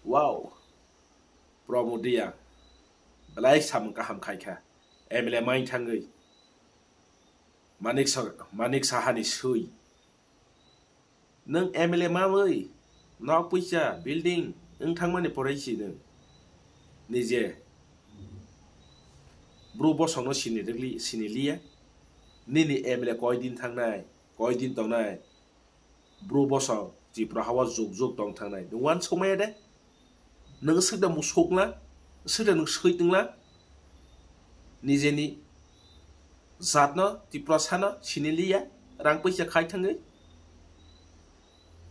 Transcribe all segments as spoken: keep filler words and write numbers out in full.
Wow, Pramod Reang belai samung kaham khaikha, M L A main thangwi Manik Sa-, Manik Sahani swi. Nwng M L A mawi nok puisa building wng thangmani poroi si nwng nije bru bosongno sini rwgli, sini liya. Nini M L A koi din thangnai, koi din tongnai, bru bosong Tripura hao juk juk tong thangnai. Nwng uansukmaya de? Nwng swkda musukla, swkda nwng swi tongla, nijeni jatno, Tiprasano sini liya, rang puisa khai thangwi.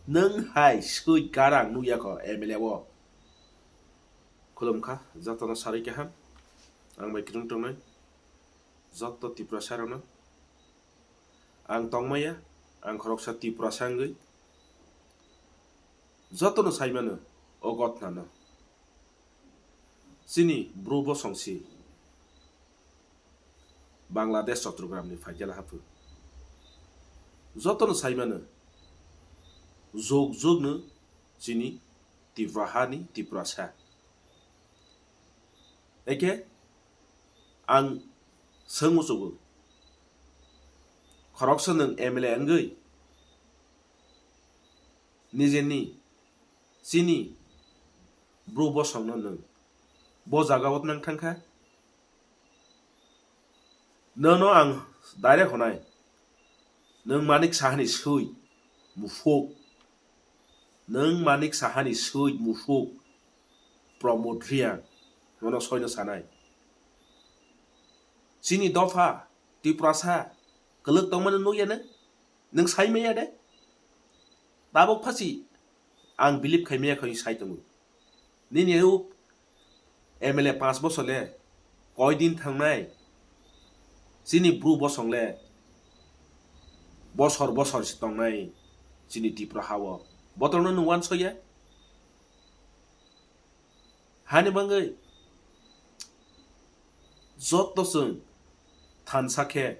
Nwng hai swi garang nukya kho M L A o. Khulumkha, jotono sarwi kaham, ang bai kwrwng tongnai joto Tiprasarokno. Ang tongmaya, ang khoroksa Tiprasa wngwi jotono saimano o gotnano. Chini bru bosong si Bangladesh Chottogram ni phaikhe lahaphu. Jotono saimano juk juk no chini Tripura hani Tiprasa. Eke ang swng muchugo, khoroksa nwng M L A wngwi nijeni chini bru bosongno nwng bo jagao nang thangkha? Nono ang direct honai, nwng Manik Sahani swi musuk, nwng Manik Sahani swi musuk Pramod Reang, nono soino sanai. Chini dopha Tiprasa kwlwk tongmani nukya nwng? Nwng saimaya de? Tabuk phasi ang believe khaimaya kho sai tongo. Nini o M L A panch bosor le koi din thangnai? Chini bru bosong le bosor bosor si tongnai chini Tripura hao. Botorno nwng uansukya? Hani bagwi joto chwng thansa khe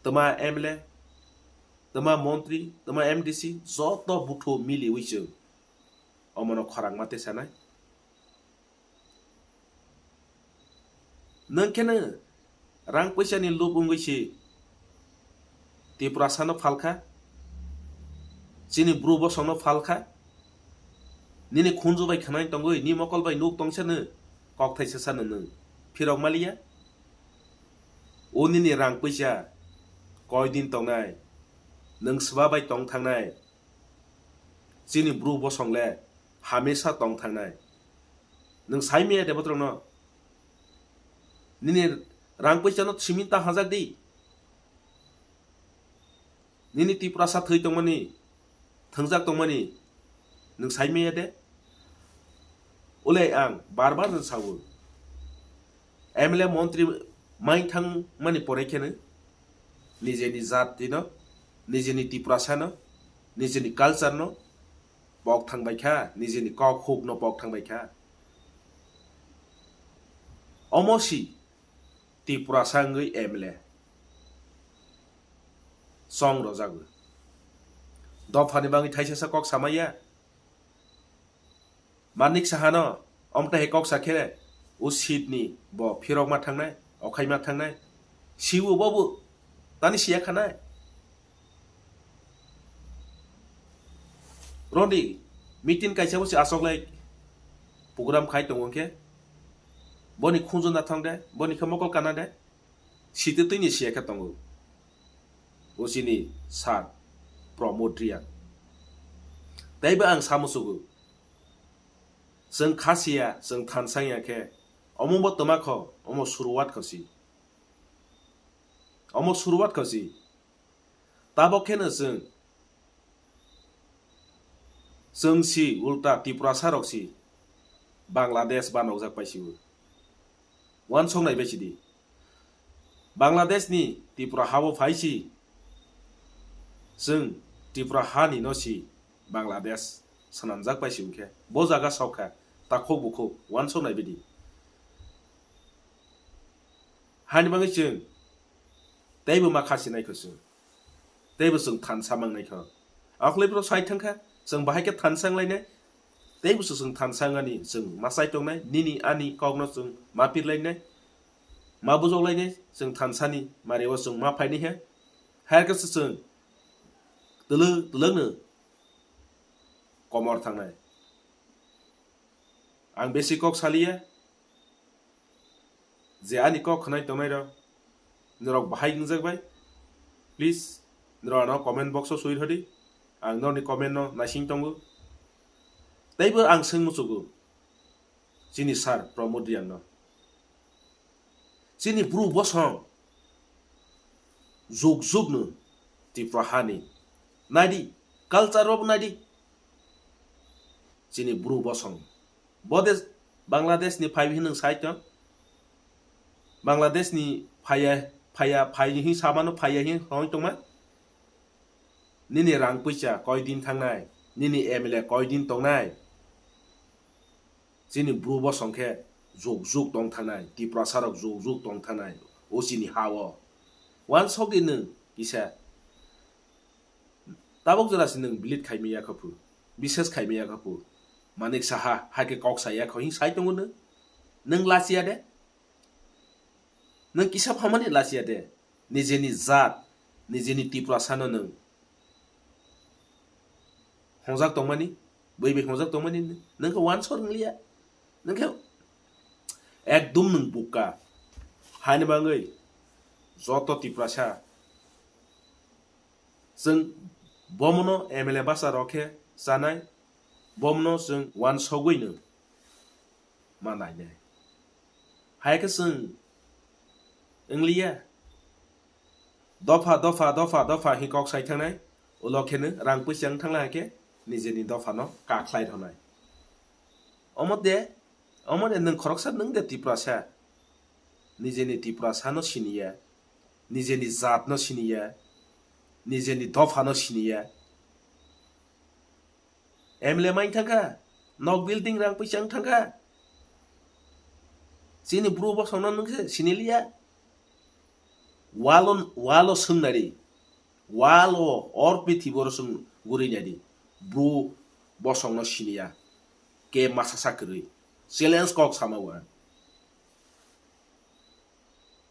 twma M L A, twma montri, twma M D C, joto buthu miliwi chwng omono khorang ma tesanai. Nwng khe no rang puisa ni lub wngwi si Tiprasa no phalkha, chini bru bosong no phalkha, nini khunju bai khwnai tongwi, ni mokol bai nuk tongsa no kokthai sasa no nwng phirok maliya. O nini rang puisa koi din tongnai, nwng swba bai tong thangnai, chini bru bosong le hamesa tong thangnai. Nwng saimaya de botrokno? Nini rang puisa no simin ta hajak di. Nini Tiprasa thwi tongmani, thwngjak tongmani nwng saimaya de? Ulai ang bar bar no sao, M L A montri mai thangmani pore kheno nijeni jatino, nijeni Tiprasano, nijeni culture no pok thang bai kha, nijeni kok huk no pok thang bai kha. Omo si Tiprasa wngwi M L A song rojago. Dophani bagwi thaisasa kok samaya. Manik Sahano omtaihe kok sakhe o seat ni bo phirok ma thangnai, okhai ma thangnai. Siwo bobo tani siya khanai. Roni meeting kaisa bo se achoklai program khai tongo khe, boni khunju nathong de, boni khe mokol kana de, site twi ni siya khe tongo. O chini sir Pramod Reang. Teibo ang samusugo, chwng khasiya, chwng thansang ya khe, omo bo twma kho, omo suruwat kho si. Omo suruwat kho si. Tabok kheno chwng, chwng si ulta Tiprasa rok si Bangladesh banokjak pai si o. Uansok nai bai si di. Bangladesh ni Tripura hao phai si, chwng Tripura ha ni no si Bangladesh swnamjak pai si o khe. Bo jaga sok kha, takhuk bukhuk, uansok nai bai di. Hani bagwi chwng teibo ma khasi nai kho chwng. Teibo chwng thansa mang nai kho. Akhwlai bro sai thang kha, Chwng bahai khe thansa wnglainai, teibo se chwng thansa wngani chwng ma chai tongnai, nini ani kokno chwng ma pirlainai, ma bujoklainai, chwng thansani mario chwng ma phainai he. Haikhe se chwng twlwk twlwkno komor thangnai. Ang besi kok saliya, je ani kok khwnai tongnai rok, norok bahai wngjak bai, please, norok ano comment box o sui rwdi, ang norokni comment no naising tongo. Teibo ang swng muchugo, chini sir Pramod Reang no. Chini bru bosong juk juk no Tripura hani. Naidi, culture rok naidi. Chini bru bosong. Bode Bangladesh ni phai hwnwi sai tong. Bangladesh ni phaya, phaya, phai hi samano phaya hi hoi tongma. Nini rang puisa koi din thangnai, nini M L A koi din tongnai. Chini bru bosong khe juk juk tong thanai, Tiprasa rok juk juk tong thanai, o chini ha o. Wansok di nwng kisa. Tabok jora se nwng bilit khai maya kha phu, bises khai maya kha phu. Manik Saha hai khe kok saya kho hing sai tongo nwng. Nwng lachiya de. Nwng kisa phamani lachiya de. Nijeni jat, nijeni Tiprasa no nwng hongjak tongmani, bui bai hongjak tongmani nwng khe wansor wngliya. Nwng khe ekdum nwng bukka. Haini bagwi joto Tiprasa chwng bomono M L A basa rok khe chanai, bomono chwng wansogwi nwng ma nainai. Hai khe chwng wngliya. Dopha, dopha, dopha, dopha hi kok sai thangnai. Ulo khe nwng rang puisa wng thangla hai khe nijeni dopha no kakhlai rwnai. Omo de, omo de nwng khoroksa nwng de Tiprasa. Nijeni Tiprasa no siniya. Nijeni jat no siniya. Nijeni dopha no siniya. M L A main thangkha, nok building rang puisa wng thangkha. Chini bru bosongno nwng khe siniliya. Walo, walo swngnari. Walo or pithibo ro swng guri nadi. Bru bosongno siniya. Ke masa sa kwrwi. Challenge kok sama wa.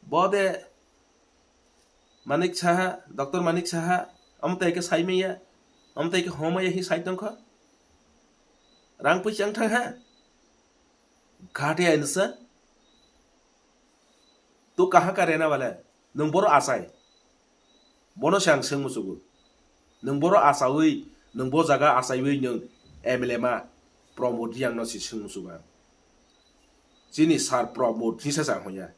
Bode Manik Saha, Doctor Manik Saha, amtai khe sai maya, amtai khe homaya hi sai tongkha. Rang puisa wng thang ha. Ghate ainsa. Tu kaha ka rehna wala hai? Nwng boro achai. Bono se ang swng muchugo. Nwng boro achawi, nwng bo jaga achaiwi nwng M L A ma Pramod Reang no si swng muchugo ang. Chini sir Pramod hisa sa hoya.